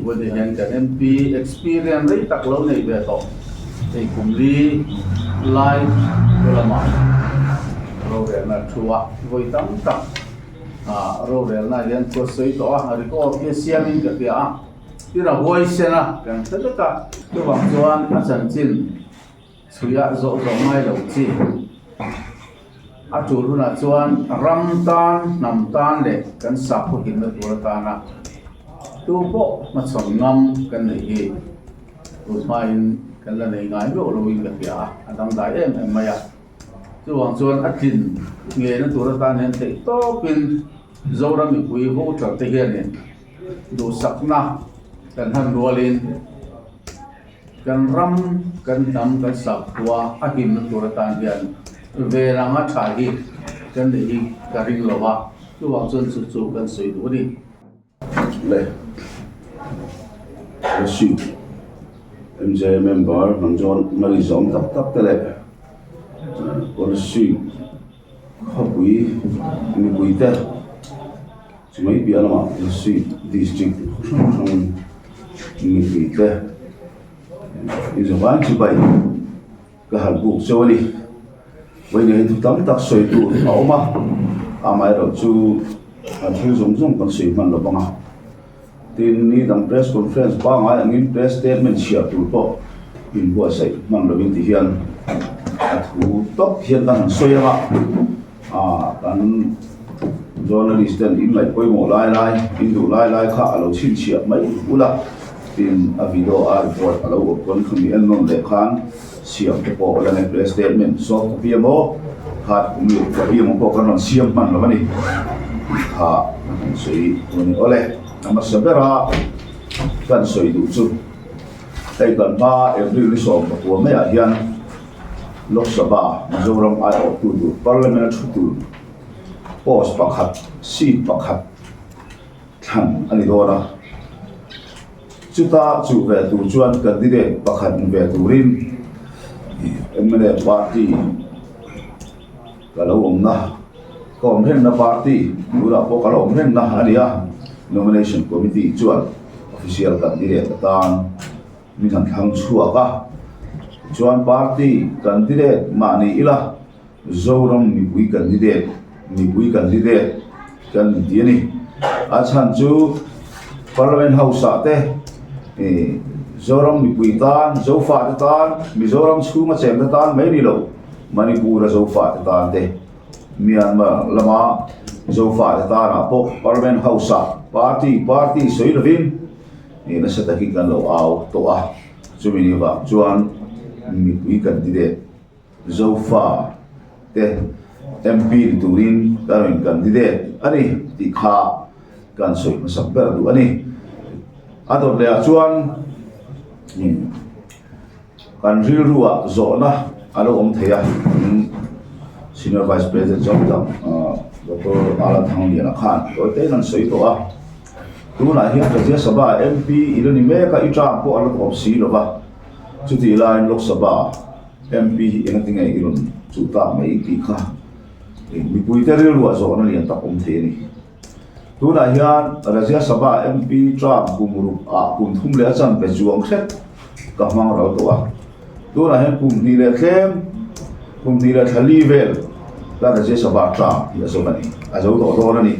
Vawiin hian kan MP experience rei tak lo nei ve tawh hei kum li lai chu lamah rorelna a thu a, vawi tam tak rorelna hian thu a sawi tawh a, record hi a siamin ka hria a, tin a huaisen a kan hre vek a, chuvang chuan a chanchin chhuiah zawh zawh ngai lo chi. A tul hunah chuan ram tan, hnam tan leh kan sakhaw himna tur atana tu pawh hmachhawn ngam kan neih hi tun hmain kan la nei ngai meuh loin ka hria a, a dangdai em em mai a. Chuvang chuan a tlin ngeina tur atan hian theih tawpin Zoram mipui voter te hianin duhsakna kan han rualin, Kan ram, kan hnam, kan sakhua a himna tur atan hian ven anga tha hi kan neih hi ka ring lo a, chuvang chuan chu chu kan sawi duh a ni. Le Rashid, MJ member hnam zawn nali zawm tak tak te leh Rashid khawpui mipui te Chumai piah lamah District District hrang hrang mipui te inzawhvain chibai ka han buk cheu a ni. Vawiin hi thu tam tak sawi tur a awm a, amaherawh chu a thil zawng zawng kan sawi hman lo vang a. Tin, ni dang press conference pangngai angin press statement chhiar tur pawh inbuatsaih hman lovin ti hian a thu tawp hian kan han sawi ang a. Aaa kan journalist ten in ngaih pawimawh lai lai, in duh lai lai kha a lo chhinchhiah mai ula tin a video a report a lo awm pawn khami en nawn leh khan siam te pawh la nei press statement soft copy emaw hard copy emaw pawh kan rawn siam hman lo a ni tih kha kan han sawi tur a ni. Awle a hmasa bera kan sawi duh chu hei kan hma April ni 19 maiah hian Lok Sabha, Mizoram aiawhtu tur Parliament a thu tur post pakhat, seat pakhat thlan a ni dawn a. Chuta chuh ve tur chuan candidate pakhat ni ve turin mla party ka lo awmna, ka awm rengna party tunah pawh ka lo awm rengna a ni a, Nomination Committee chuan official candidate atan Min han thlang chhuak a, tichuan party candidate mahni ila Zoram mipui candidate, mipui candidate kan inti a ni. A chhan chu Parliament House ah te ih Zoram mipui tan, Zofa te tan, Mizoram chhunga cheng te tan mai ni lo, Manipur a Zofa te tan te, Myanmar lama Zofa te tanah pawh Parliament House ah party party sawi lovin, Ih nasa takin kan lo au tawh a, chumi ni vang chuan mipui candidate Zofa te MP ni turin kan rawn candidate a ni tih kha kan sawi hmasak ber duh a ni. A dawt leh ah chuan kan rilru ah zawhna a lo awm thei a, Senior Vice President zawng tak Doctor Alan Thangliana khan tawite in an sawi tawh a. Tunah hian Rajya Sabha MP i la ni mek a, i term pawh a la tawp si lo va. Chutih laiin Lok Sabha MP hi engati nge i rawn chuh tak mai tih kha mipuite rilruah zawhna lian tak awm thei a ni. Tunah hian Rajya Sabha MP term kum ruk ah kum thum leh a chanve chuang hret ka hmang ral tawh a. Tunah hian kum hnih leh tlem, kum hnih leh thla li vel ka Rajya Sabha term hi a zawm a ni, a zo tawh dawn a ni.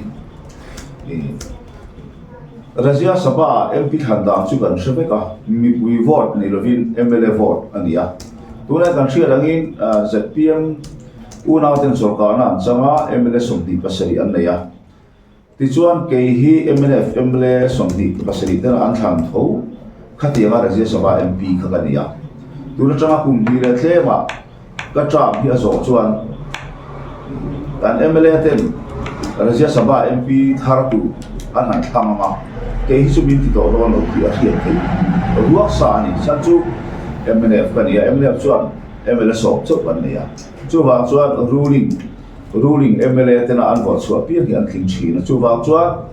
Rajya Sabha MP thlan dan chu kan hre vek a, mipui vote ni lovin mla vote a ni a. Tunah kan hriat angin zpm unauten sorkarna an chang a, mla 27 an nei a. Tichuan kei hi mnf mla 27 tena an thlan tho khatianga Rajya Sabha MP kha ka ni a. Tun atanga kum hnih leh tlemah Ka term hi a zawh chuan kan mla ten Rajya Sabha MP thar tur an han thlang ang a, kei hi chu min ti tawh dawn lo tih a hriat theih ruak sa a ni. Chhan chu mnf ka ni a, mnf chuan mla sawm chauh kan nei a, chuvang chuan ruling ruling mla tena an vawrh chhuah piang hi an tling thin a, chuvang chuan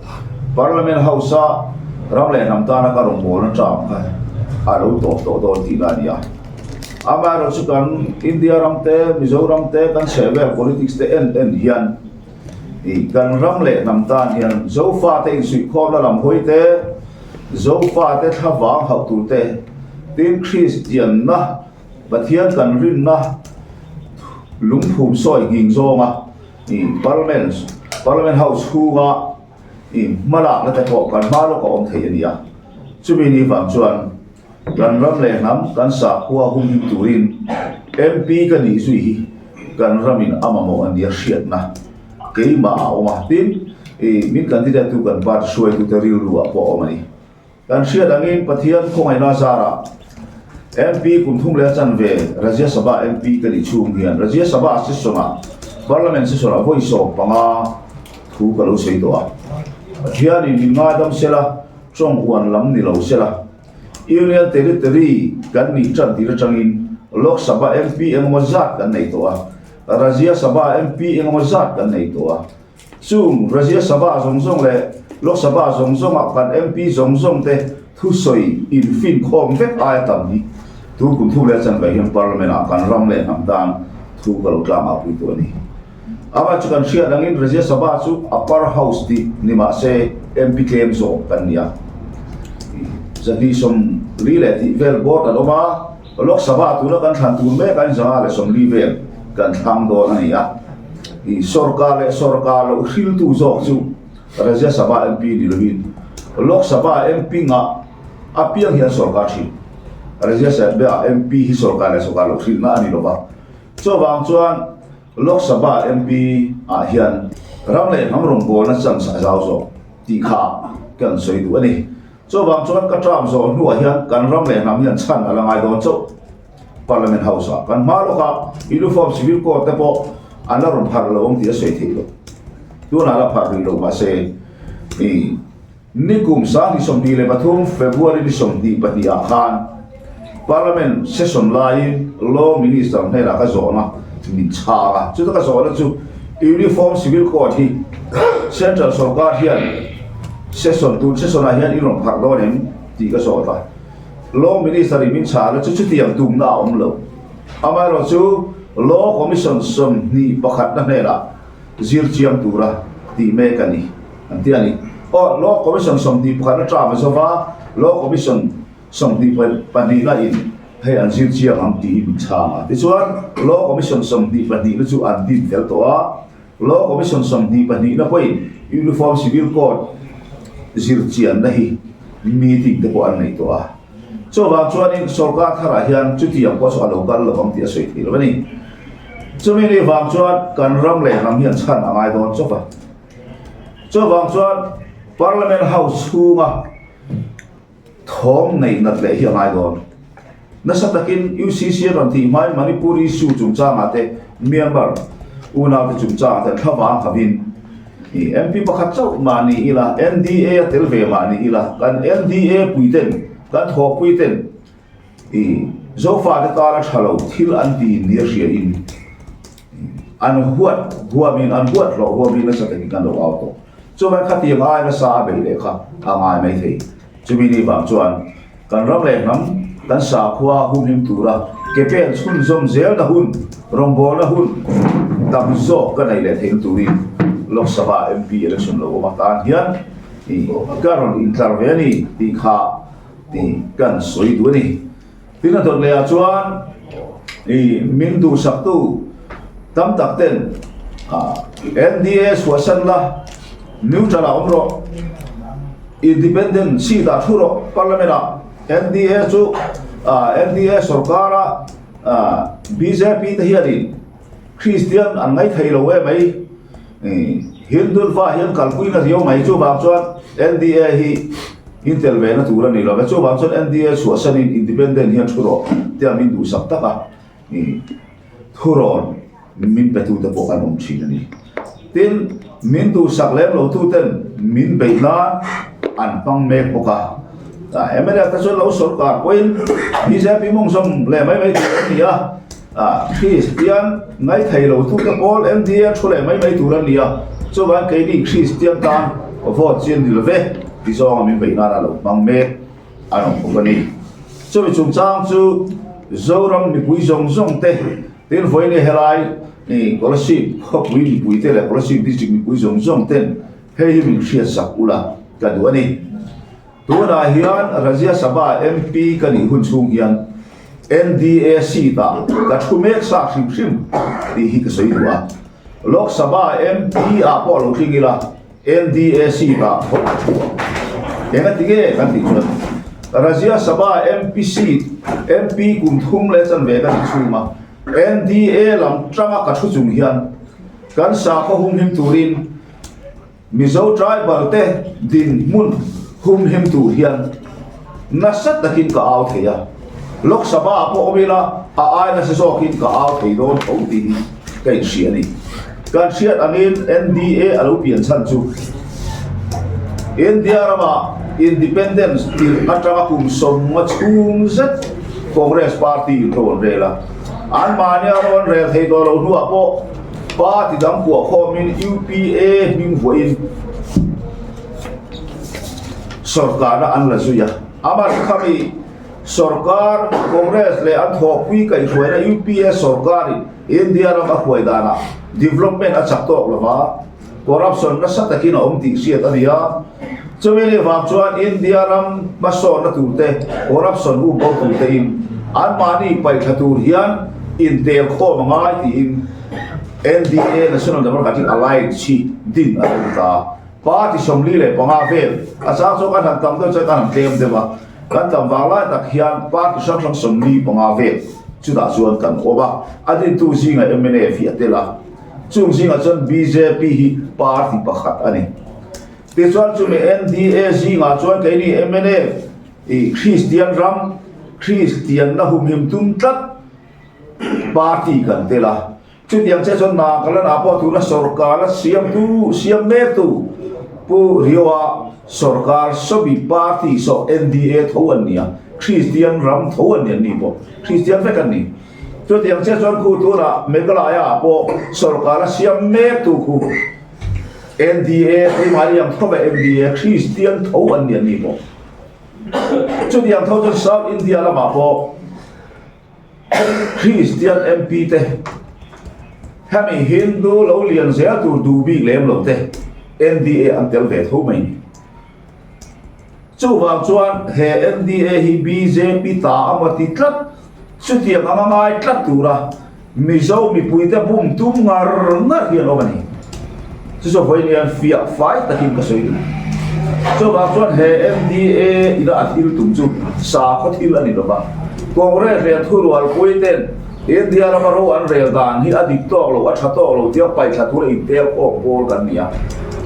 Parliament House a ram leh hnam tana ka rawngbawlna term kha a lo tawp tawh dawn tihna a ni a. Amaherawh chu kan India ram te, Mizoram te, kan chhehvel politics te en en hian ih kan ram leh hnam tan hian Zofa te insuihkhawmna lam hawi te, Zofate thlavang hauh turte tin Kristianna Pathian kan rinna lungphum sawi nghing zawnga Parliament Parliament House chhunga hmalakna te pawh kan hma lawk a awm thei a ni a. Chumi ni vang chuan kan ram leh hnam kan sakhua hum him turin MP ka nih zui hi kan ramin a mamawh a nia hriatna keimah a awm a. Tin, min candidate tu kan party hruaitute rilru ah pawh a awm a ni. Kan hriat angin Pathian khawngaihna zarah MP kum thum leh a chanve Rajya Sabha MP ka nih chhung hian Rajya Sabha session-ah Parliament session-ah vawi 15 thu ka lo sawi tawh a. Pathianin min ngaidam sela, tawng uan lam ni lo sela, Union Territory kan nih tan tir atangin Lok Sabha MP engemaw zat kan nei tawh a, Rajya Sabha MP engemaw zat kan nei tawh a. Chung Rajya Sabha zawng zawng leh Lok Sabha zawng zawnga kan MP zawng zawng te thusawi infinkhawm vek aia tam hi tu kum thum leh chanve hian Parliament ah kan ram leh hnam tan thu ka lo tlang ah pui tawh a ni. Amah chu kan hriat angin Rajya Sabha chu upper house tih ni mah se MP tlem zawk kan ni a. 240 leh tih vel board an awm a, Lok Sabha tuna kan thlan tur mek a 140 vel kan thlang dawn a ni a. I sorkar leh sorkar loh hriltu zawk chu Rajya Sabha MP ni lovin Lok Sabha MP ngah apiang hian sorkar thin. Rajya Sabha MP hi sorkar leh sorkar loh hrilhna a ni lova. Chuvang chuan Lok Sabha MP ah hian ram leh hnam rawngbawlna chance a zau zawk tih kha kan sawi duh a ni. Chuvang chuan ka term zawh hnuah hian kan ram leh hnam hian chhan a la ngai dawn chauh. Parliament House ah kan hma lawk a, Uniform Civil Code te pawh an la rawn pharh lo ang tih a sawi theih loh. Tunah la pharh rih lo mahse i nikum 2023 February ni 22 ah khan Parliament session laiin Law Minister hnenah ka zawhna min chhang a, chuta ka zawhna chu Uniform Civil Code hi Central sorkar hian session tun session ah hian i rawn pharh dawn em tih ka zawt a. Law Minister in min chhana chu chutiang tumna a awm lo. Amaherawh chu Law Commission 21 na hnenah zir chiang tura tih mek a ni an ti a ni. Aw, Law Commission 21 na term a zo va, Law Commission 22 na in hei an zir chiang ang tiin min chhang a. Tichuan, Law Commission 22 na chu an din fel tawh a, Law Commission 22 na pawhin Uniform Civil Code zir chianna hi meeting te pawh an nei tawh a. Chuvang chuanin sorkar tharah hian chutiang pawh chu a lo kal lo ang tih a sawi theih lo a ni. Chumi ni vang chuan kan ram leh hnam hian chhan a ngai dawn chawp a. Chuvang chuan Parliament House chhunga Thawm neih nat leh hi a ngai dawn. Nasa takin UCC a rawn tih hmain Manipur issue chungchangah te Myanmar unaute chungchangah te thlavang havin i MP pakhat chauh mah ni ila NDA a tel ve mah ni ila kan NDA puiten kan thawhpuiten i Zofate tana tha lo thil an ti nia hria in an huat huamin an huat hlawh huamin nasa takin kan lo au tawh. Chuan khatiang ai nasa a beih leh kha a ngai mai thei. Chumi ni vang chuan kan ram leh hnam kan sakhua humhim tura ke pen chhunzawm zelna hun, rawngbawlna hun tam zawk ka neih leh theihna turin Lok Sabha MP election lo awm atan hian ka rawn intlar ve a ni tih kha tih kan sawi duh a ni. Tin a dawt leh ah chuan i min duhsaktu tam tak ten NDA chhuahsan la neutral ah awm rawh independent seat ah thu rawh parliament ah NDA chu NDA sorkar a bjp te hianin Kristian an ngaithei lo em mai Hindutva hian kalpui na riau mai chuvang chuan NDA hi intel ve na tur a ni lo ve chuvang chuan NDA chhuahsanin independent hian thu rawh tia min duhsak tak a thurawn min pe tute pawh an awm thin a ni. Tin, min duhsak lem lo tuten min beih nan an hmang mek bawk a. MLA te chuan lo sorkar pawhin bjp mawng zawm leh mai mai tur an ni a. Kristian ngaithei lo tute pawl NDA thu leh mai mai tur an ni a. Chuvangin keini Kristian tan vote chi a ni lo ve ti zawnga min beih nan a lo hmang mek an awm bawk a ni. Chumi chungchang chu Zoram mipui zawng zawng te Tin, vawiin helai Kolasib khawpui mipuite leh Kolasib District mipui zawng zawng ten hei hi min hriatsak ula ka duh a ni. Tunah hian Rajya Sabha MP ka nih hun chhung hian NDA seat ah ka thu mek sa hrim hrim tih hi ka sawi duh a. Lok Sabha MP ah pawh lo tling ila NDA seat ah tho ka thu ang. Engati nge kan tih chuan Rajya Sabha MP seat MP kum thum leh chanve ka nih chhung a, NDA lam tanga ka thu chung hian kan sakhaw humhim turin Mizo tribal te dinhmun humhim tur hian nasa takin ka au thei a, Lok Sabha ah pawh awm ila a ai nasa zawkin ka au thei dawn tho tih hi ka inhria a ni. Kan hriat angin NDA a lo pian chhan chu India rama Independence tirh atanga kum sawmnga chhung zet Congress party in rawn rel a, anmahnia rawn rel thei tawh lo hnuah pawh Party dang kuah khawmin UPA hming vuahin sorkarna an la zui a. Amah khami sorkar Congress leh an thawhpui kaihhruaina UPA sorkarin India ram a hruai danah development a chak tawk lova corruption nasa takin a awm tih hriat a ni a. Chumi ni vang chuan India ram hmasawnna turte corruption um bo turtein anmahni paihthla tur hian intel khawm a ngai tiin NDA, National Democratic Alliance, hi din a tum ta. Party 45 vel a chang chuan kan han tam deuh chuan kan han tlem deuh a, kan tam vang lai tak hian party hrang hrang 45 vel chutah chuan kan awm a, a dintu zingah mnf hi a tel a, chung zingah chuan bjp hi party pakhat a ni. Tichuan chumi NDA zingah chuan keini mnf i Kristian ram, Kristianna humhim tum tlat party kan tel a. Chutiang che chuan Nagaland ah pawh tuna sorkar a siamtu, siam mektu Pu Rio-a sorkar sawmi party saw NDA tho an ni a, Kristian ram tho an ni an ni pawh, Kristian vek an ni. Chutiang che chuan khu tunah Meghalaya ah pawh sorkar a siam mektu khu NDA keimah hi ang tho ve NDA Kristian tho an ni an ni pawh. Chutiang tho chuan South India lamah pawh Kristian MP te hemi Hindu lo lian zel tur duh bik lem lo te NDA an tel ve tho mai ni. Chuvang chuan he NDA hi bjp ta amaw ti tlat chutiang anga ngai tlat tura Mizo mipuite bum tum ngar ngar hi an awm a ni. Chu chu vawiin fiah fai takin ka sawi duh. Chuvang chuan he NDA ina a thil tum chu sakhaw thil a ni lo va. Congress leh thurualpui ten India rama ro an rel dan hi a dik tawk lo, a tha tawk lo tia paihthla tura intel khawm pawl kan ni a.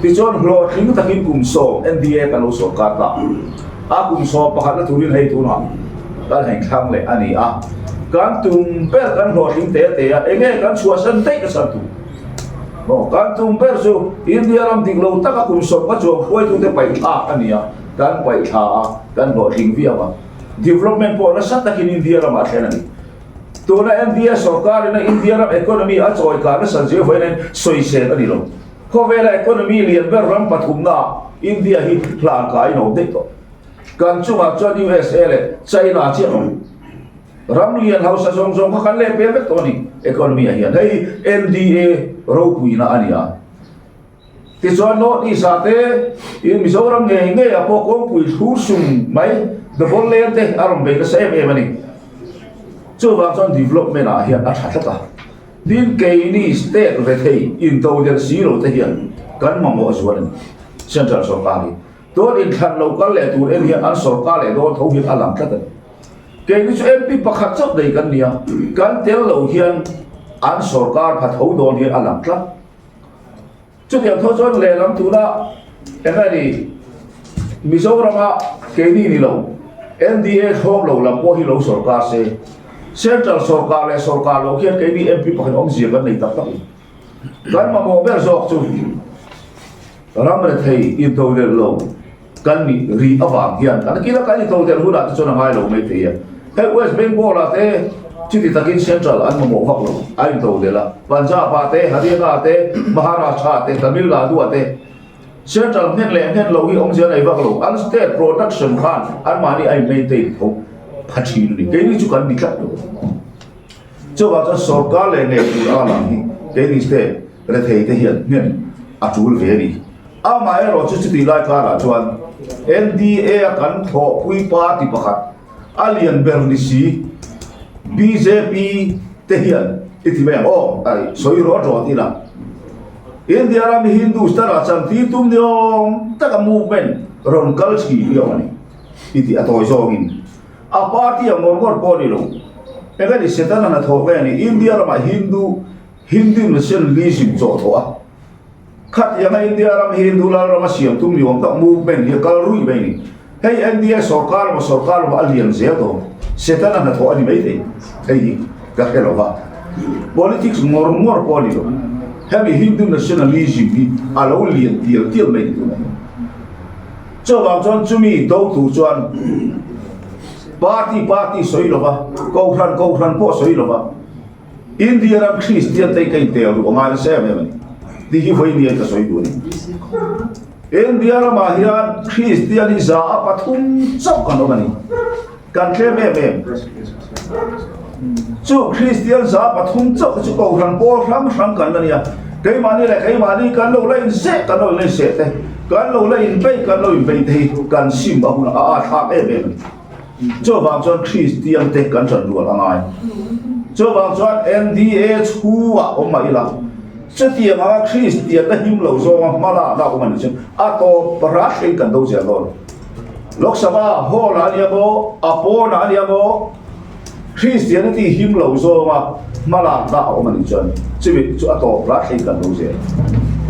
Tichuan hlawhtling takin kum sawm NDA kan lo sawrkar ta. A kum sawm pakhatna turin hei tunah kan heng thlang leh a ni a. Kan tum ber kan hlawhtling te te a, enge kan chhuahsan daih ka chhan tur? Maw, kan tum ber chu India ram dik lo taka kum sawm ka chuang hruaitute paihthlak a ni a, kan paihthla a, kan hlawhtling viau a. Development pawh nasa takin India ramah a thlen a ni. Tuna India sorkarin a India ram economy a chawi kah nasa zir vawiin sawisel a ni lo. Khawvela economy lian ber ram pathumnaah India hi hlan kaiin a awm daih tawh. Kan chungah chuan USA leh China chiah a awm. Ram lian hausa zawng zawng kha kan leh pek vek tawh a ni economy ah hian. Hei hi NDA ropuina a ni a. Tichuan North East ah te in Mizoram ngei ngei ah pawh kawngpui thlur sung mai double lane te a rawn bei nasa em em a ni. Chuvang chuan development ah hian a tha tlat a. Tin keini state rethei intodelh si lo te hian kan mamawh zual a ni Central sorkar hi. Tuan inthlan lo kal leh tur en hian an sorkar leh dawn tho hian a lang tlat a ni. Keini chu MP pakhat chauh nei kan ni a, kan tel lo hian an sorkar pha tho dawn hian a lang tlat. Chutiang tho chuan lehlam tuna eng nge ni Mizorama keini ni lo NDA thlawm lo lam pawh hi lo sorkar se, Central sorkar leh sorkar lo khian keini MP pakhat awmzia kan nei tak tak lo. Kan mamawh ber zawk chu ram rethei intodelh lo kan nih rih avang hian kan kila kan intodelh hunah te chuan a ngai lo mai thei a. Hei West Bengal ah te chuti takin Central an mamawh vak lo a intodelh a. Punjab ah te, Haryana ah te, Maharashtra ah te, Tamil Nadu ah te Central nghen leh nghen lo hi awmzia nei vak lo. An state production khan anmahni a in maintain tho pha thin a ni. Keini chu kan ni tlat lo. Chuvang chuan sorkar leh nei tur anga lang hi keini state rethei te hian hnem a tul ve a ni. Amaherawhchu chutih lai karah chuan. NDA a kan thawhpui party pakhat a lian ber ni si bjp te hian i ti mai ang aw ai sawi rawh rawt ila India ram hi Hindustan ah chantir tum ni awm taka movement rawn kal thin hi a awm a ni i tih a tawi zawngin a party ang ngawr ngawr pawh a ni lo eng a ni Setana hnathawh nge a ni India ramah Hindu Hindu nationalism chawhthawh a Khatianga India ram hi Hindu lal rama siam tum ni awm tak movement hi a kal ruih mai a ni. Hei NDA sorkar emaw sorkar emaw a lian zel dawn. Setana hnathawh a ni mai thei. Hei hi ka hre lo va. Politics ngawr ngawr pawh a ni lo. Hemi Hindu nationalism hi a lo lian tial tial mai ni tunah hian. Chuvang chuan chumi do tur chuan party party sawi lo va, kohhran kohhran pawh sawi lo va, India ram Kristian te ka intel duh a ngai nasa em em a ni tih hi vawinia ka sawi duh a ni. India ramah hian Kristian hi za a pathum chauh kan awm a ni. Kan tlem em em. Chu Kristian za pathum chauh te chu Kohhran pawl hrang hrang kan la ni a. Keimahni leh keimahni kan lo la inzeh kan lo inzeh te, kan lo la inbeih kan lo inbeih te hi kan sim a hunah a athlak em em a ni. Chuvang chuan Kristian te kan ṭan rual a ngai. Chuvang chuan NDA chhungah awm mah ila, chutiang anga Kristian na him lo zawnga hma lakna awm a nih chuan a tawp rat thleng kan do zel dawn. Lok Sabha hall ah a nia maw, a pawnah a nia maw, Kristian na tih him lo zawnga hma lakna a awm a nih chuan chumi chu a tawp rat thleng kan do zel.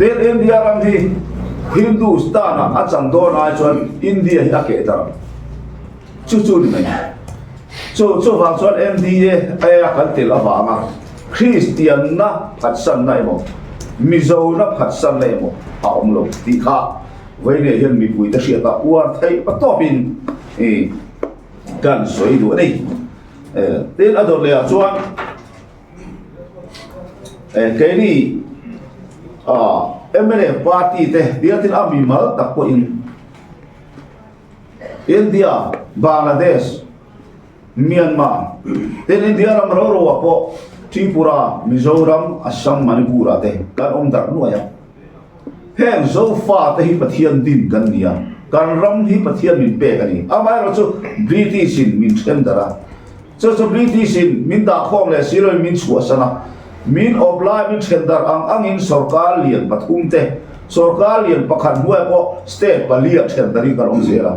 Tin, India ram hi Hindustan ah a chan dawn ai chuan India hi a keh darh. Chu chu ni mai. Chu chuvang chuan NDA a kan tel avanga Kristianna phatsanna emaw, Mizona phatsanna emaw a awm lo tih kha vawiinah hian mipuite hriata uar theih pa tawpin i kan sawi duh a ni. Tin, a dawt lehah chuan keini mnf party te bialtin a mimal tak pawhin India, Bangladesh, Myanmar tin India ram ro ro ah pawh Tripura, Mizoram, Assam, Manipur ah te kan awm darh nuai a. Heng Zofa te hi Pathian din kan ni a, kan ram hi Pathian min pek a ni. Amaherawh chu British in min then darh a, chu chu British in min dahkhawm leh si loin min chhuahsan a, min awp lai min then darh ang angin sorkar lian pathum te, sorkar lian pakhat hnuaiah pawh state pali ah then darhin kan awm zel a.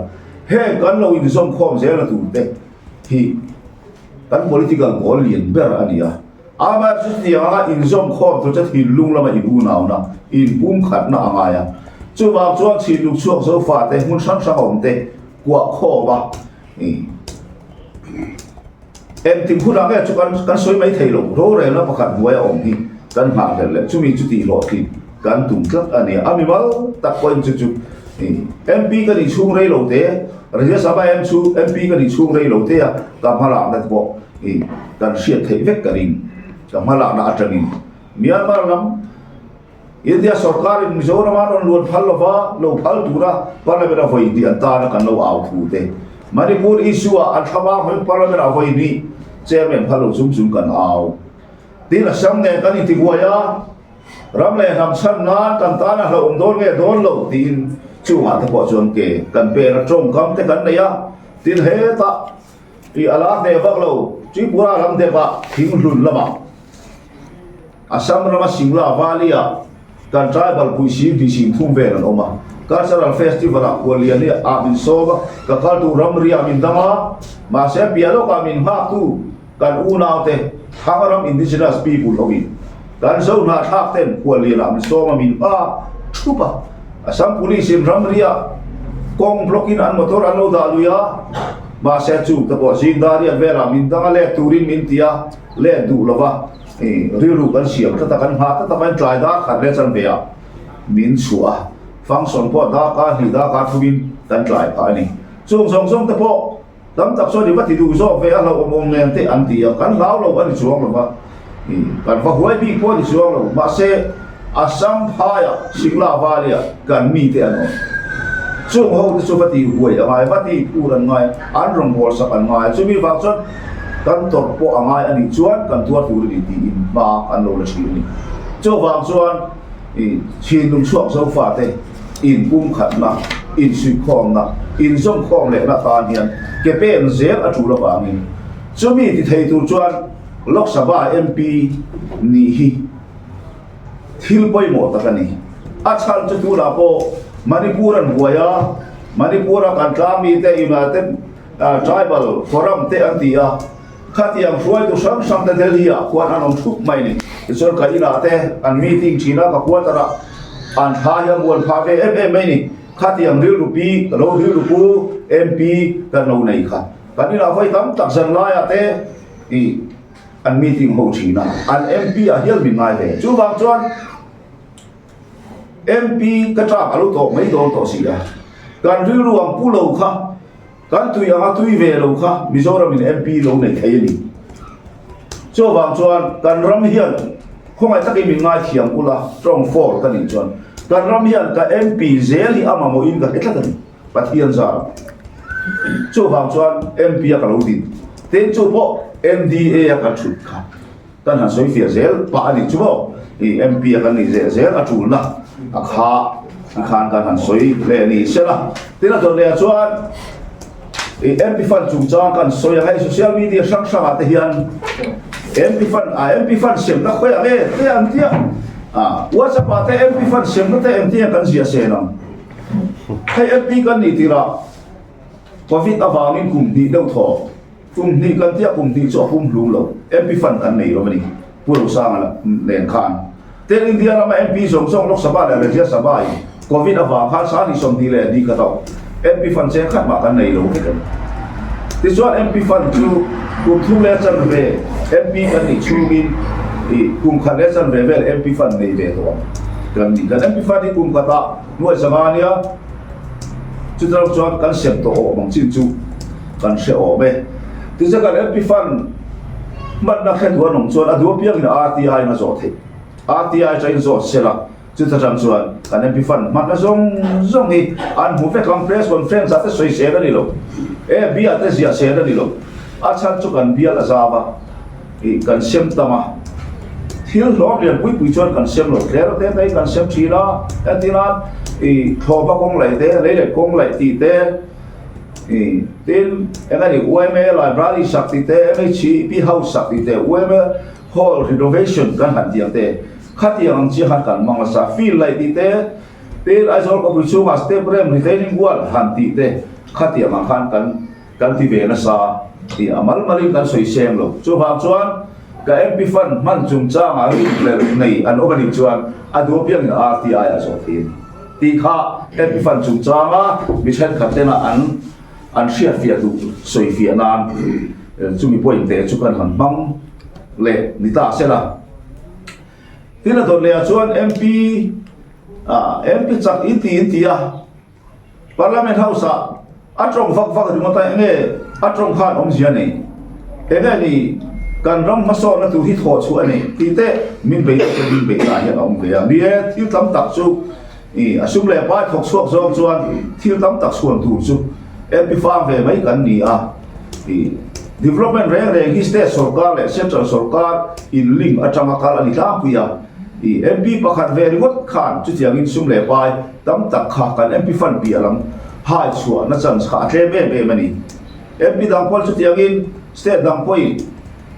Heng kan lo inzawm khawm zel a tur te hi kan political goal lian ber a ni a. Amaherawhchu chutiang anga inzawm khawm tur chu thinlung lama in unauna, in pumkhatna a ngai a. Chuvang chuan chhinlung chhuak Zofa te hmun hrang hrang a awm te kuah khawm a. Engtin hunah nge chu kan kan sawi mai thei lo, rorelna pakhat hnuai a awm hi kan nghahhlelh leh chumi chu tihhlawhtlin kan tum tlat a ni a, mimal tak pawhin chu chu MP ka nih chhung rei lo te, Rajya Sabha em chu MP ka nih chhung rei lo te a ka hmalakna te pawh kan hriat theih vek ka ring, ka hmalakna atangin Myanmar lam. India sorkarin Mizoram a rawn luan phal lova, lo phal tura Parliament a vawi hnih an tana kan lo au thu te, Manipur issue ah an thlamang hming Parliament a vawi hnih Chairman phal lo chung chung kan au. Tin Assam nen kan intibuai a, ram leh hnam chhan nan kan tana hlauhawm dawn nge dawn lo tiin chungah te pawh chuan ke kan pen a tawngkam te kan nei a, tin hetah i a la hneh vak lo Tripura lam depah thinghlun lamah. Assam rama Singla Valley-ah kan tribal puising tih sing thum vel an awm a. Cultural Festival-ah Khuallian hi ah min sawm a, ka kal tur ramriah min dang a, mahse piah lawkah min nghaktu kan unaute Thangram Indigenous People hoin kan zo hnahthlak ten Khuallian ah min sawm a, min nghak thup a. Assam Police-in ramriah kawng block-in an motor an lo dah lui a, mahse chungte pawh zingdariat velah min dang a let turin min ti a, let duh lova. Rilru kan siam tlat a, kan nghah tlat a, kan tlai dar khat leh chan ve ah min chhuah a, function pawh darkar hnih darkar thumin kan tlai phah a ni. Chung zawng zawng te pawh tam tak chuan i va ti duh zawk ve a hlauhawm awm nen te an ti a, kan hlau lo a ni chuang lo va, kan va huai bik pawh a ni chuang lo, mahse Assam phaiah Singla Valley ah kan mite an awm. Chung ho te chu va ti huai a ngai, va ti phur an ngai, an rawngbâwl sak an ngai, chumi vang chuan kan tawrh pawh a ngai a nih chuan kan tuar tur a ni tiin hma an lo la thin a ni. Chuvang chuan i thinlung chhuak Zofate inpumkhatna. Insuihkhawmna, inzawmkhawm lehna atan hian ke pen zel a tul avangin chumi ti thei tur chuan Lok Sabha MP nih hi thil pawimawh tak a ni. A chhan chu tunah pawh Manipur an buai a, Manipur-a kan tlangmite United Tribal Forum te an ti a, Khatiang hruaitu hrang hrang te Delhi ah khuan an awm thup mai ni. Tichuan ka inah te an meeting thin a, ka quarter ah an thla hi a muan phah ve em em mai ni. Khatiang rilru pi, ka lo rilru pu MP kan lo nei kha. Kan inah vawi tam tak zan laiah te ih an meeting ho thin a, an MP ah hial min ngai ve. Chuvang chuan MP ka tlak a lo tawh mai dawn tawh si a, kan rilru ang pu lo kha Kan tui anga tui ve lo kha Mizoram in MP lo nei thei a ni. Chuvang chuan kan ram hian khawngaih takin min ngaithiam ula tawng for ka nih chuan kan ram hian ka MP zel hi a mamawhin ka hre tlat a ni Pathian zar. Chuvang chuan MP a ka lo din. Tin chu pawh NDA a ka thut kha kan han sawi fiah zel pah a nih chu maw i MP a kan nih zel zel a tulna a kha tikhan kan han sawi leh ni sela tin a dawt leh ah chuan i MP fund chungchang kan sawi ang hei social media hrang hrang ah te hian MP fund ah MP fund semna khawi ang e te an tia ah WhatsApp ah te MP fund semna te engtin nge kan ziah sen ang hei MP kan nih tirah Covid avangin kum hnih deuh thaw Kum hnih kan tia kum hnih chu a pum hlum lo. MP fund kan nei lo a ni. Pu Rosanga nen khan. Tin India rama MP zawng zawng Lok Sabha leh Rajya Sabha in Covid avang khan sani 20 leh ni khat a MP fund cheng khat mah kan nei lo vek a ni. Tichuan MP fund chu kum thum leh chanve MP kan nih chhungin ih kum khat leh chanve vel MP fund nei ve tawh ang kan ni. Kan MP fund hi kum khatah nuai zanga a nia. Chuta chuan kan sem tawh awm ang chin chu kan hre awm e. Tichuan kan MP Fund hmanna hre duh an awm chuan a duh apiangin RTI in a zawh theih. RTI atangin zawt se la, chuta tang chuan kan MP Fund hmanna zawng zawng hi an hmu vek ang. Press conference ah te sawi sel a ni lo, e bia te ziah sel a ni lo. A chhan chu kan bial a zau a. Ih kan sem tam a, thil hlawm lian pui pui chuan kan sem lo tler te te kan sem thin a, entir nan ih thlawhhma kawng laih te, lei leh kawng laih tih te, ih tin eng a ni yma library sak tih te, MHP house sak tih te, yma hall renovation kan han tih ang te, khatiang ang chiah khan kan hmang nasa, field laih tih te, tin Aizawl khawpui chhungah step rem retaining wall han tih te, khatiang ang khan kan. Kan ti ve nasa tih a mal malin kan sawi seng lo. Chuvang chuan ka MP Fund hman chungchangah rinhlelh nei an awm a nih chuan a duh apiangin RTI a zawh thei a ni tih kha MP Fund chungchanga mi thenkhat tena an an hriatfiah duh sawifiah nan chumi point te chu kan han hmang leh ni ta sela. Tin a dawt lehah chuan MP MP chak in ti in ti a. Parliament House ah a tawng vak vak ringawt a, enge a tawng khan awmzia nei? Enge ni kan ram hmasawnna tur hi thawh chhuah a nei tih te min bei te min bei lah hian a awm ve a. Ni e, thil tam tak chu ih a sum leh pai thawk chhuak zawng chuan thil tam tak chhuan tur chu MP fang ve mai kan ni a. Ih development reng reng hi state sorkar leh central sorkar in link atanga kal a ni tlangpui a. Ih MP pakhat ve ringawt khan chutiangin sum leh pai Tam tak kha kan MP fund piah lam hai chhuahna chance kha a tlem em em a ni. MP dang pawh chutiangin state dang pawhin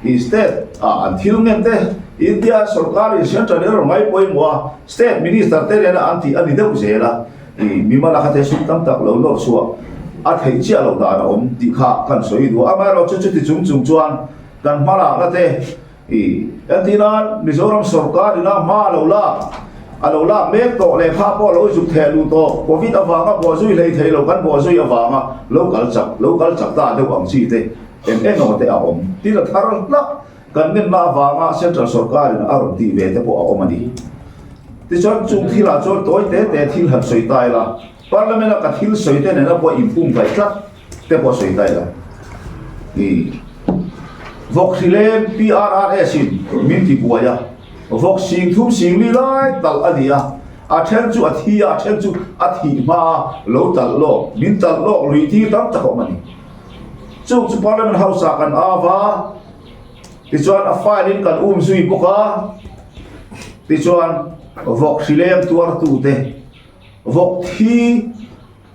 ih state ah an thil ngen te India sorkarin central in a rawn ngai pawimawh a, state minister te nena an tih a ni deuh zel a, ih mimal a kha te sum tam tak lo nawr chhuah a theih chiah loh dan a awm tih kha kan sawi duh a. Amaherawhchu chuti chung chung chuan kan hmalakna te I entirnan Mizoram sorkar ina hma a lo lak, a lo lak mek tawh leh kha pawh lo zuk theh luh tawh, Covid avanga bawhzui hlei thei lo kan bawhzui avanga lo kal chak, lo kal chak ta deuh ang chi te eng eng emaw te a awm. Tin a thar hlak kan ngenna avanga Central sorkar in a rawn tih ve te pawh a awm a ni. Tichuan chung thilah chuan tawi te te thil han sawi ta ila, Parliament a ka thil sawi te nena pawh inpumkaih tlat te pawh sawi ta ila. I vawk hri leng PRRS in min ti buai a, vawk sing thum sing li lai talh a ni a, a then chu a thi a, a then chu a thih hma a lo talh lawk, min talh lawk lui tir tam tak a awm a ni. Chung chu Parliament House ah kan av a, tichuan a file in kan um zui bawk a, tichuan vawk hri leng tuartute vawk thi.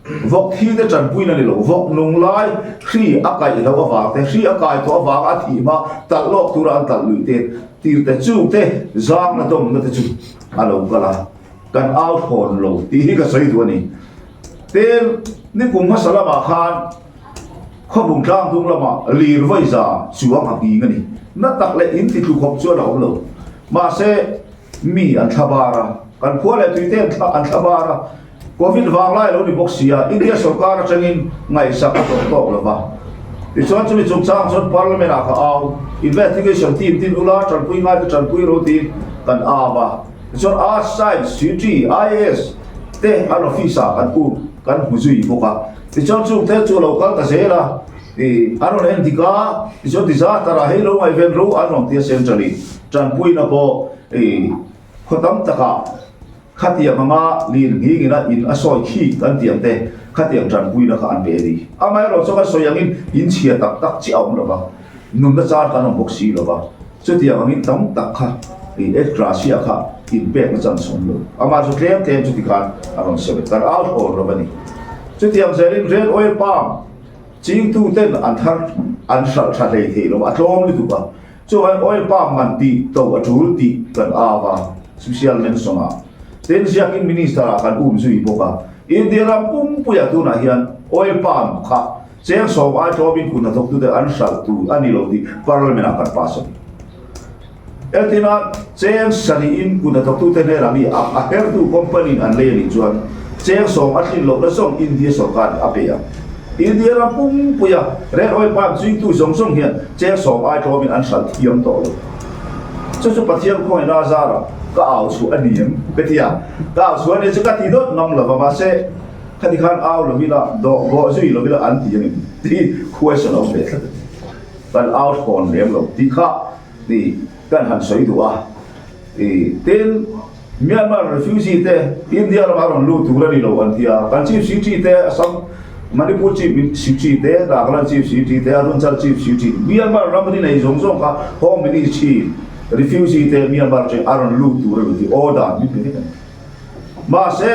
Vawk thi te tanpuina ni lo, vawk nung lai hri a kaih loh avang te, hri a kai tawh avanga a thih hma talh lawk tura an talh luih te tir te chung te zangna dawmna te chu a lo kal a, kan au thawn lo tih hi ka sawi duh a ni. Tin, nikum hmasa lamah khan khawbung tlang dung lamah lir vawiza chuang a nghing a ni. Na tak leh in ti tlu khawp chuan a awm lo. Mahse, mi an thla bar a, kan khua leh tuite an thla an thla bar a, Covid vang lai lo ni bawk si a, India sorkar atangin ngaihsak a tawh tawk lo va. Tichuan chumi chungchang chuan Parliament ah ka au, Investigation team tin ula tanpui ngai te tanpui ro tiin kan au a. Tichuan Arts, Science, CT, IAS te an office ah kan um kan hmu zui bawk a. Tichuan chung te chu a lo kal ta zel a, ih an rawn en dik a, tichuan disaster ah hei lo ngaihven ro an rawn ti a central in tanpuina pawh ih khaw tam takah Khatiang anga lin nghing ina in a sawi khi kan tih ang te, khatiang tanpuina kha an pe a ni. Amaherawh chu kan sawi angin in chhia tak tak chiah a awm lo va, nunna char kan awm bawk si lo va, chutiang angin tam tak kha i ex gratia kha in pekna chance awm lo. Amah chu tlem tlem chuti khan a rawn sawi kan au thawn lo a ni. Chutiang zelin Red Oil Palm chingtu ten an thar an hralh tha hlei thei lo va, a tlawm lutuk a. Chuan oil palm man tih to a tul tih kan au a, Social mention ah. Tin ziakin Minister ah kan um zui bawk a. India ram pumpuiah tunah hian oil palm kha cheng sawm ai tlawmin kut hnathawktute an hralh tur a ni lo tih Parliament ah kan pass a ni. Entina cheng sarihin kut hnathawktute hnenah mi a hertu company in an lei a nih chuan cheng sawm a thlin lohna zawng India sorkar in a pe ang. India ram pumpuia Red Oil Palm chingtu zawng zawng hian cheng sawm ai tlawmin an hralh thiam tawh lo. Chu chu Pathian khawngaihna a zar a, ka au chhuah a ni em? Ka ti a, ka au chhuah a ni chu ka ti dawt ngam lo va, mahse khati khan au lo ila, dawh bawh zui lo ila an ti ang em? Tih question a awm ve tlat a ni. Kan au thawn lem lo tih kha Tih kan han sawi duh a. Tin, Myanmar refugee te India ramah rawn lut tur a ni lo an ti a. Kan Chief Secretary te, Assam, Manipur Chief Secretary te, Nagaland Chief Secretary te, Arunachal Chief Secretary, Myanmar ram ri nei zawng zawng kha Home Ministry refugee te Myanmar atangin a rawn lut tur a ni tih order min pe vek a ni. Mahse,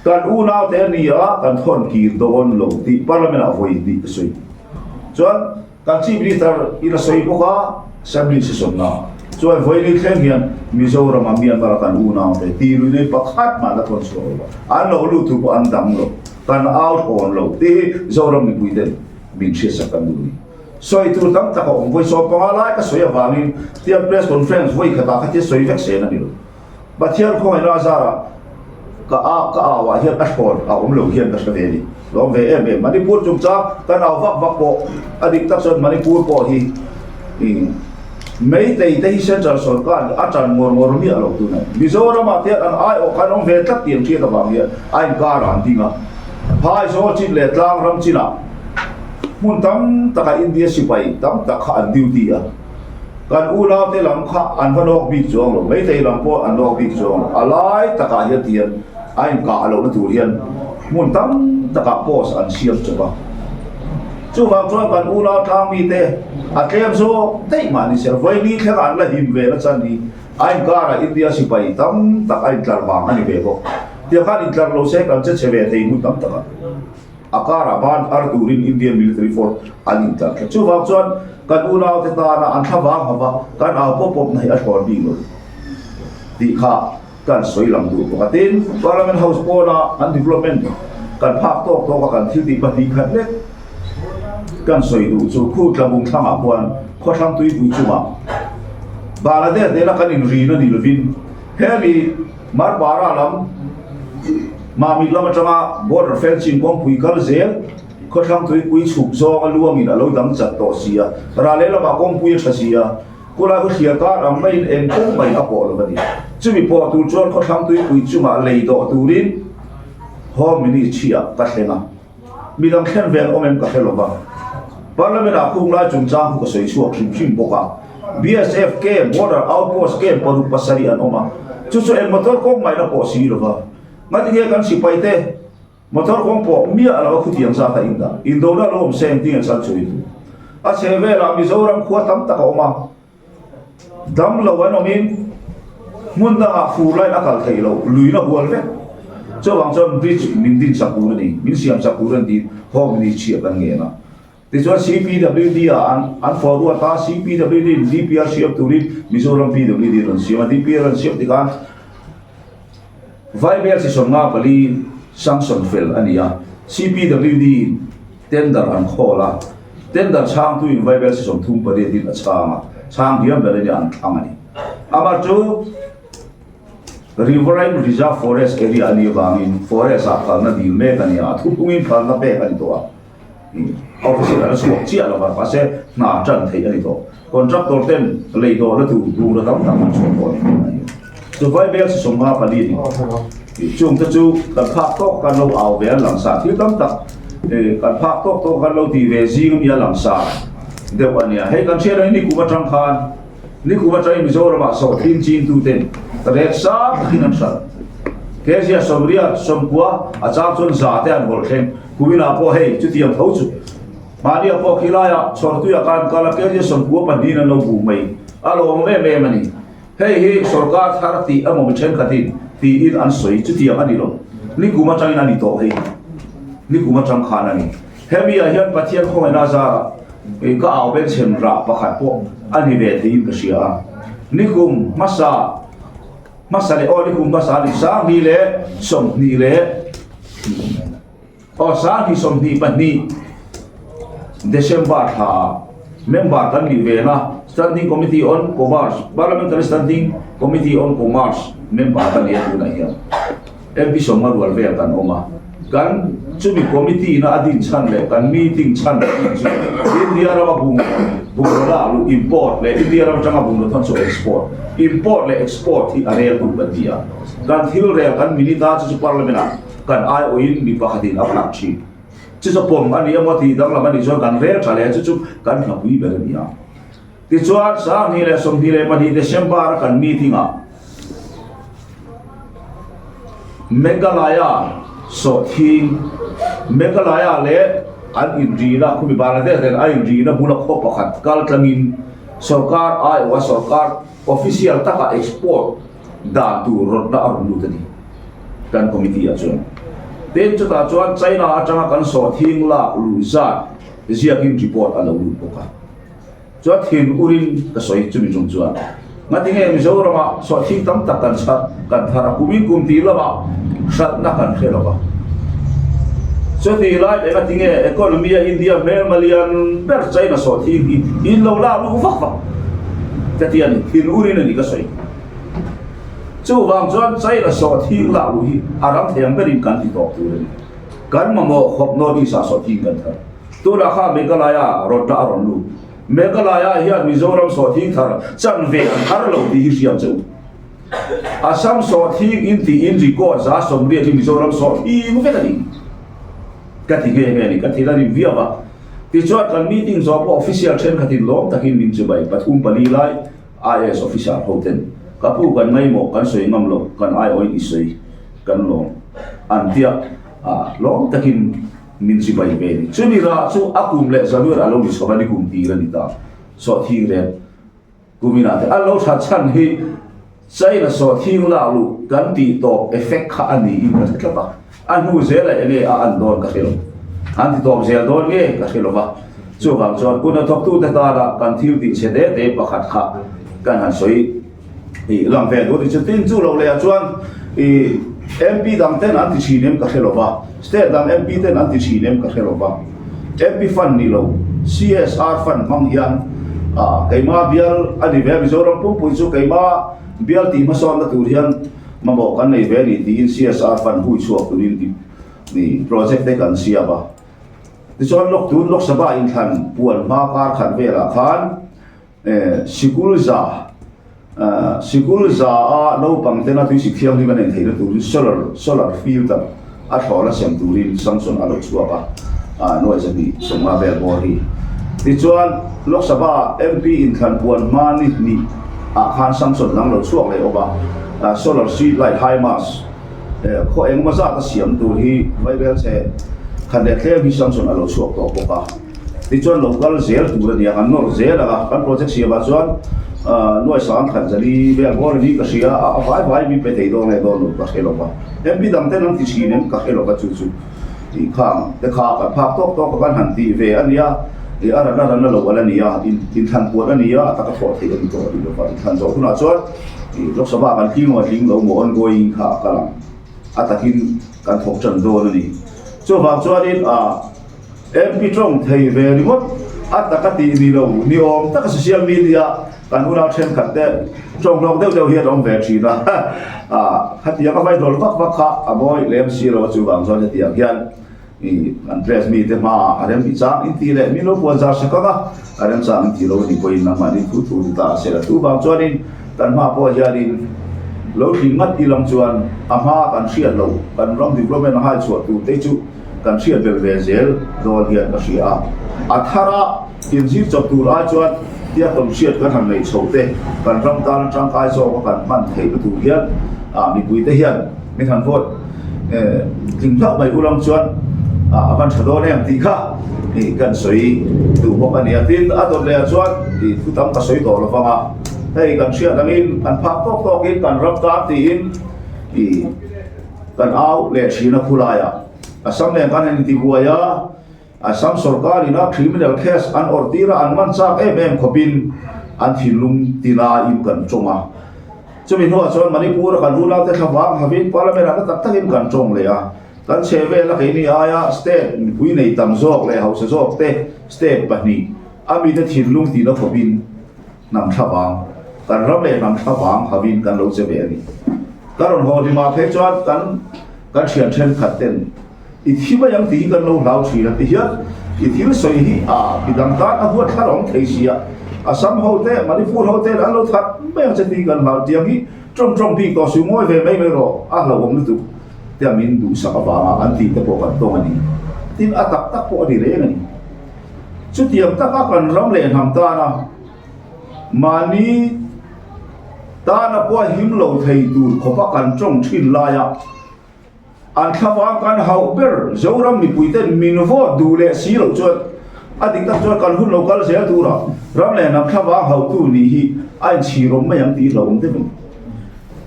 kan unaute a ni a, kan thawn kir dawn lo tih Parliament ah vawi hnih ka sawi. Chuan. Kan Chief Minister in a sawi bawk a, Assembly session na chuan vawiin thleng hian Mizoram a Myanmar a kan unaute ti lui nei pakhat mah la thawn chhuak lo a, an lo lut thu pawh an dang lo, kan au thawn lo tih hi Zoram mipui ten min hriatsak kan duh a ni. Sawi tur tam tak a awm, vawi 15 lai ka sawi avangin tiang press conference vawi khatah kha tia sawi vek sen a ni lo. Pathian khawngaihna a zarah ka a ka au ah hian a thlawn a awm lo hian ka hre ve a ni. Lawm ve em em. Manipur chungchang kan au vak vak pawh a dik tak chuan Manipur pawh hi ih Meitei te hi Central sawrkar a tan ngawr ngawr miah lo tun a ni. Mizoram ah te hian an aiawh khan awm ve tlat tih an hriat avang hian a inkar ah an ding a. Phaizawl chin leh tlang ram chinah hmun tam takah India sipai tam tak kha an duty a. Kan unaute lam kha an va nawk bik chuang lo, Meitei lam pawh an nawk bik chuang lo. A lai takah hian ti hian a inkah lohna tur hian hmun tam takah post an siam chawp a. Chuvang chuan kan unau tlang mite a tlem zawk daih mah ni se, vawi thlengah an la him ve nasa ni. A inkarah India sipai tam tak a intlar vang a ni ve bawk. Tiang khan intlar lo se kan che chhe ve thei hmun tam takah. A karah ban thar turin Indian military force an intlar tlat. Chuvang chuan kan unaute tana an thla vang hava kan au pawp pawp na hi a thlawn bik lo tih kha kan sawi lang duh bawk a. Tin, Parliament House pawna an development kan phak tawk tawk a kan thil tih pahnih khat lek kan sawi duh chu khu tlabung thlangah khuan khawthlang tuipui chungah Bangladesh nena kan inrin a ni lovin hemi Marpara lam Mamit lam atanga border fencing kawngpui kal zel khawthlang tuipui chhuk zawnga luangin a lo dang chat tawh si a, ral leh lamah kawngpui a tha si a, khulai khu thliar kar ang maiin eng kawng mai a pawh lo a ni. Chumi pawh tur chuan khawthlang tuipui chungah lei dawh turin Home Ministry ah ka thleng a, midang thlen vel awm em ka hre lo va. Parliament ah khung lai chungchang khu ka sawi chhuak hrim hrim bawk a. BSF camp, border outpost camp paruk pasarih an awm a, chu chu eng motor kawng ngaihna pawh si lo va. Ngatinge kan sipai te motor kawng pawh miah lo a khutiang zat a indah. Indona lo awm se engtinge chan chu in. A chhe velah Mizoram khua tam tak a awm a. Dam lo an awmin hmun dangah fur lain a kal theih loh, luiin a hual vek. Chuvang chuan bridge min din sak tur a ni, min siam sak tur a ni tiin Home Ministry a kan ngen a. Tichuan CPWD ah an an forward a, CPWD in DPR siam turin Mizoram PWD rawn siam a, DPR rawn siam tikhan Vaibel chi 54 sanction fel a ni a, CPWD in tender an call a, tender chhangtu in Vaibel chi 38 in a chhang a, chhang hiam ber in an thlang a ni. Amah chu Riverine Reserve Forest area a nih avangin forest ah phalna dil mek a ni a, a thupungin phalna pek a ni tawh a. Officer an chhuak chiah lo va, mahse hna tan theih a ni tawh. Contractor ten lei dawhna tur bura tam tak an chhuak tawh a ni tih a ni. Chu Vaibel si 54 ni. Chung te chu kan phak tawk kan lo au ve a langsa thil tam tak kan phak tawk tawk kan lo ti ve zing ami a langsa deuh a nia. Hei kan hriat ang hi nikum atang khan nikum atangin Mizoramah sawhthing chingtu ten rek sang takin an hralh. Kezia 80 90 a chang chuan za te an hawlh thleng. Kuminah pawh hei chutiang tho chu mahnia pawh khilaiah chhawrtuiah khan kal a kg 92 in an lo bu mai a lawm em em a ni. Hei hi sorkar thar tih emaw mi thenkhatin tiin an sawi chutiang a ni lo. Nikum atangin a ni tawh hei. Nikum atang khan a ni. Hemi ah hian Pathian khawngaihna zarah ka au benchhem rah pakhat pawh a ni ve theiin ka hria a. Nikum hmasa hmasa leh aw nikum hmasa a ni 2020 leh Aw 2022 December thla member kan nih ve na Standing Committee on Commerce, Parliamentary Standing Committee on Commerce member ka ni a tunah hian MP sawmnga rual vel kan awm a. Kan chumi committee na a din chhan leh kan meeting chhan chu India rama bung bungraw lak luh import leh India ram atanga bungraw thawn chu export, import leh export hi a rel duh kan ti a. Kan thil rel kan minute a chu chu Parliament ah Kan aiawhin mi pakhatin a phak thin. Chu chu pawm a ni emaw tih danglam a nih chuan kan rel tha leh a, chu chu kan hlapui ber a ni a. Tichuan, 2022 December a kan meeting ah Meghalaya sawhthing, Meghalaya leh an inrina, khumi Bangladesh nen a inrina bula khaw pakhat kal tlangin sorkar aiawha sorkar official taka export dan tur rawtna a rawn lut a ni kan committee ah chuan. Tin chutah chuan China atanga kan sawhthing lak luh zat ziakin report a lo lut bawk a. Chuan thin urin ka sawi chumi tum chuan ngatinge Mizoramah sawhthing tam tak kan chhar kan thar a kumin kum tih lamah hralhna kan hre lo va. Chutih lai leh ngatinge economy a India hmelma lian ber China sawhthing hi in lo lak luh vak vak ka ti a ni thin urin a ni ka sawi. Chuvang chuan China sawhthing lak luh hi a ram thei ang berin kan ti tawp tur a ni. Kan mamawh khawp North East ah sawhthing kan thar. Tunah kha Meghalaya rawtna a rawn lut. Meghalaya hian Mizoram sawhthing thar chan ve an thar lo tih hi hriam che u. Assam sawhthing in tih in record 80% hi Mizoram sawhthing vek a ni. Ka ti nghe nghe a ni, ka thil a rim viau a. Tichuan kan meeting zawh pawh official thenkhatin lawm takin min chibai pathum pali lai IAS officer ho ten ka pu kan ngaimawh kan sawi ngam loh kan aiawhin i sawi kan lawm an tia a lawm takin min chibai ve a ni. Chumi rah chu a kum leh January a lo ni chho a ni kum tir a ni ta sawhthing reng kuminah te a lo tha chhan hi China sawhthing lak luh kan tih tawp effect kha a niin ka hre tlat a, a hnu zelah enge a an dawn ka hre lo. An ti tawp zel dawn nge ka hre lo va, chuvang chuan kut hnathawktute tana kan thil tih chhe te te pakhat kha kan han sawi ih lang ve duh a ni. Chutin chu lo lehah chuan ih MP dang ten an ti thin em ka hre lo va, state dang MP ten an ti thin em ka hre lo va, MP fund ni lo CSR fund hmang hian ah keima bial a ni ve a, Mizoram pumpui chu keima bial tih hmasawnna tur hian mamawh kan nei ve a ni tiin CSR fund hui chhuak turin tih Ni project te kan siam a, tichuan lawk tun Lok Sabha inthlan puan hma kar khat velah khan sikul za sikul za a naupang tena tui sik thianghlim a nen theihna turin solar solar filter a thlawhna sem turin sanction a lo chhuak a, nuai 250 vel bawr hi. Tichuan Lok Sabha MP inthlan puan hma ni hnih ah khan sanction dang lo chhuak leh awm a, solar street light high mast Khaw engemaw zat a siam tur hi Vaibel chhe khat leh tlem hi sanction a lo chhuak tawh bawk a. Tichuan lo kal zel tur a ni a, kan nawr zel ang a, kan project siamah chuan Nuai sang khat zali vel bawr ani ka hria a, a vai vai min pe thei dawn nge dawn lo ka hre lo va, MP dang ten an ti thin em ka hre lo va chu chu tih khang te kha kan phak tawk tawk a kan han tih ve a nia, ih a ran a ran a lo al a ni a, inthlan puan a ni a, a taka thawh theih a ni tawh a ni lo va, inthlan zawh hunah chuan ih Lok Sabha kan tling maw tling lo maw ongoing kha a kal ang, a takin kan thawk tan dawn a ni. Chuvang chuanin ah. MP tawng thei ve ringawt a taka tih ni lo ni awm taka social media kan unau thenkhat te tawng hlawk deuh deuh hian awm ve thin a, khatiang a vai dawl vak vak kha a mawi lem si lo a chuvang chuan hetiang hian ih kan press mi te hmaah a rem tih chang in tih leh min lo puan zar sak ang a, a rem chang in tih lo a nih pawhin nangmahni thu thu ni ta a sel a chuvang chuanin kan hma pawh hianin lo thling ngat ilang chuan a hma kan hriat loh kan ram development a hai chhuah tur te chu Kan hriat belh ve zel dawn hian ka hria a, a thara inzir chawp tur ai chuan tia tawnhriat kan han neih chho te, kan ram tan tangkai zawk a kan hman theih na tur hian mipui te hian min han vote tling hlauh mai ulang chuan a van tha dawn em tih kha kan sawi duh bawk a nia. Tin, a dawt leh ah chuan thu tam ka sawi tawh lovang a, hei kan hriat angin kan phak tawk tawkin kan ram tan tiin Kan au leh thin a khulaiah Assam nen khan an intibuai a, Assam sorkarin a criminal case an awrh tir a, an man chak em em khawpin an thinlung tinain kan tawng a. Chumi hnuah chuan Manipur a kan unaute thlavang havin Parliament ah na tak takin kan tawng leh a. Kan chhe vela keini aia state mipui nei tam zawk leh hausa zawk te state pahnih a mite thinlung tina khawpin hnam thlavang, kan ram leh hnam thlavang havin kan lo che ve a ni. Ka rawn haw hlimah phei chuan kan kan thian thenkhat ten i thi mai ang tih hi kan lo hlau thin a ti hian i thil sawi hi a mi dang tan a huat thla awm thei si a, Assam ho te Manipur ho ten an lo that mai ang che tih kan hlau tiang hi tawng tawng bik tawh su ngawi ve mai mai rawh a hlauhawm lutuk te a min duhsak avanga an tih te pawh kan tawng a ni. Tin a tak tak pawh a ni reng a ni. Chutiang taka kan ram leh hnam tana mahni tana pawh a him lo thei tur khawpa kan tawng thin laia an thlavang kan hauh ber Zoram mipuiten min vote duh leh si loh chuan a dik tak chuan kan hun lo kal zel tura ram leh hnam thlavang hauhtu nih hi a inchhirawm mai ang tih hlauhawm deuh a ni.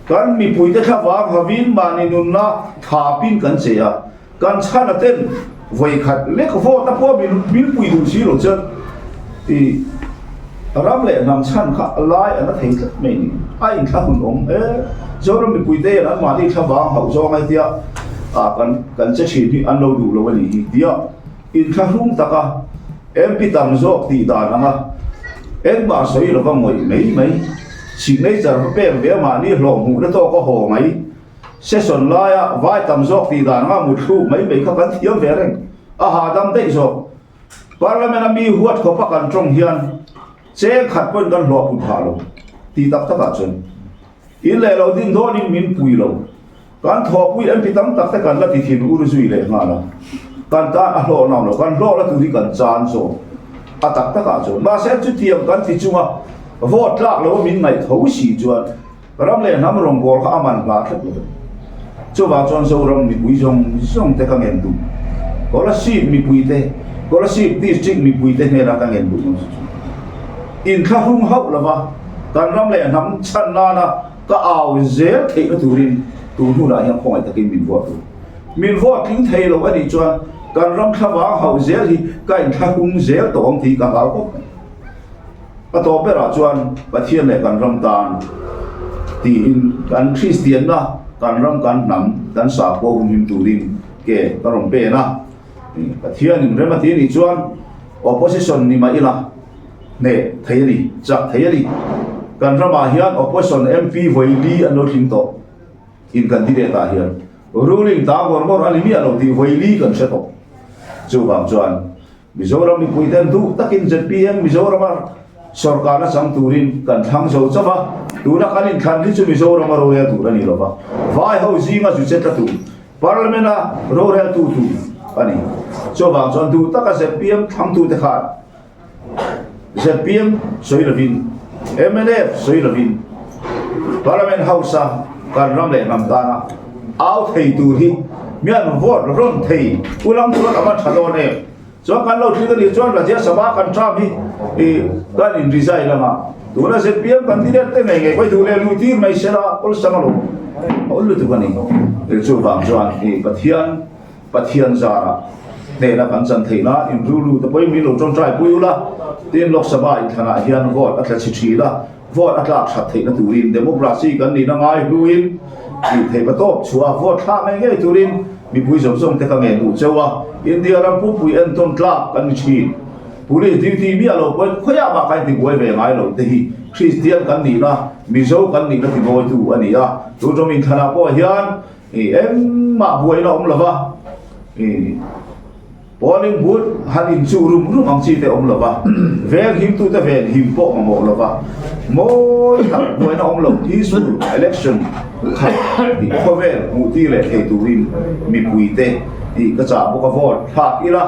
Kan mipuite thlavang hauhin mahni nunna thapin kan che a. Kan chhan a ten vawi khat lek vote a pawh min min pui duh si lo chuan i ram leh hnam chhan kha lai a la thei tlat mai ni. A inthla hun awm e. Zoram mipui te hian anmahni thlavang hauh zawng ai tia ah kan kan che thin hi an lo duh lo a nih hi tia inthlahrung taka MP tam zawk tih dan anga engmah sawi lova ngawih mai mai signature va pek ve a mahni hlawh hmuhna tawk a haw mai. Session laia vai tam zawk tih dan anga muthluk mai mai kha kan thiam ve reng. A hahdam daih zawk. Parliament a mi huat khawpa kan tawng hian cheng khat pawhin kan hlawh put phah lo tih tak takah chuan in leh lo din dawnin min pui lo. Kan thawhpui MP tam tak te kan la ti thin ur zui leh nghal a. Kan tan a hlawh nawm lo. Kan hlawh la tur hi kan chan zawk a tak takah chuan. Mahse chutiang kan ti chunga vote tlak lo a min ngaih tho si chuan Ram leh hnam rawngbâwl kha a man hla tlat lo. Chuvang chuan Zoram mipui zawng zawng te ka ngen duh. Kolasib mipui te, Kolasib District mipui te hnenah ka ngen duh ngawt chu. Inthlahrung hauh lova kan ram leh hnam chhan nana ka au zel theihna turin tun hunah hian khawngaih takin min vote u. Min vote tling thei lo a nih chuan kan ram thlavang hauh zel hi ka inthlahrung zel tawh ang tih ka hlau khawp mai. A tawp berah chuan Pathian leh kan ram tan tiin kan Kristianna, kan ram, kan hnam, kan sakhua humhim turin ke ka rawn pen a. Pathianin rem a ti anih chuan opposition ni mah ila hneh thei a ni, chak thei a ni. Kan ramah hian opposition MP vawi li an lo tling tawh in kan ti leh tah hian ruling ta ngawr ngawr a ni miah lo tih vawi li kan hre tawh. Chuvang chuan Mizoram mipuiten duh takin zpm Mizorama sawrkarna chang turin kan thlang zo chauh a, tuna kan inthlan hi chu Mizorama rorel tur a ni lo va, vai ho zinga zu che tla tur, Parliament-a roreltu tur a ni. Chuvang chuan duh taka zpm thlangtute khan zpm sawi lovin, mnf sawi lovin Parliament House-a kan ram leh hnam tana au thei tur hi mian vote rawn thei ulang chuan a va tha dawn em? Chuan kan lo thlir a nih chuan Rajya Sabha kan term hi ih kan in resign anga. Tuna zpm candidate te ngei ngei pawi duh leh luh tir mai sela awlsam alawm a awl lutuk a ni. Chuvang chuan i Pathian Pathian zarah hnehna kan chan theih nan inrulu te pawhin min lo tawngtai pui ula, tin Lok Sabha inthlanah hian vote a tla chhi thin a, vote a tlak that theihna turin democracy kan nihna ngai hluin tih theih va tawp chhuah a, vote thlak ngei ngei turin mipui zawng zawng te ka ngen duh cheu a, India ram pumpui entawn tlak kan ni thin. Police duty miah lo pawhin khawiah mah ka intibuai ve ngai lo te hi Kristian kan nihna, Mizo kan nihna timawitu a ni a, tun rawng inthlanah pawh hian I engmah buaina awm lova, i polling booth han inchuh rum rum ang chi te awm lova, veng himtute ven him pawh mamawh lova, mawi tak buaina awm lo peaceful election khat i khawvel hmuh tir leh thei turin mipuite i ka chah bawk a vote thlak ila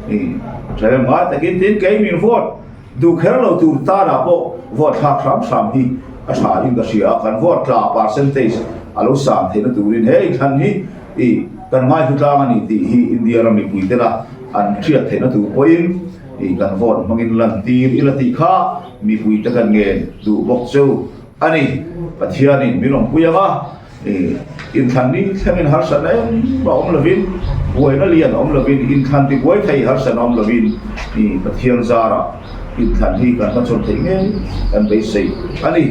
i thalem ngai takin tin kei min vote Duh kher lo tur tanah pawh vote thlak hram hram hi a tha in ka hria a, kan vote tla percentage a lo sang theihna turin he inthlan hi i kan ngaihlu tlang a ni tih hi India ram mipui tena an hriat theihna tur pawhin i kan vote hmangin lantir ila tih kha mipui te kan ngen duh bawk chu a ni. Pathianin min awmpui ang a. Inthlan ni thlengin harsatna engmah awm lovin, buaina lian awm lovin, inthlan tibuai thei harsatna awm lovin Pathian zarah inthlan hi kan hmachhawn theih ngei kan beisei a ni.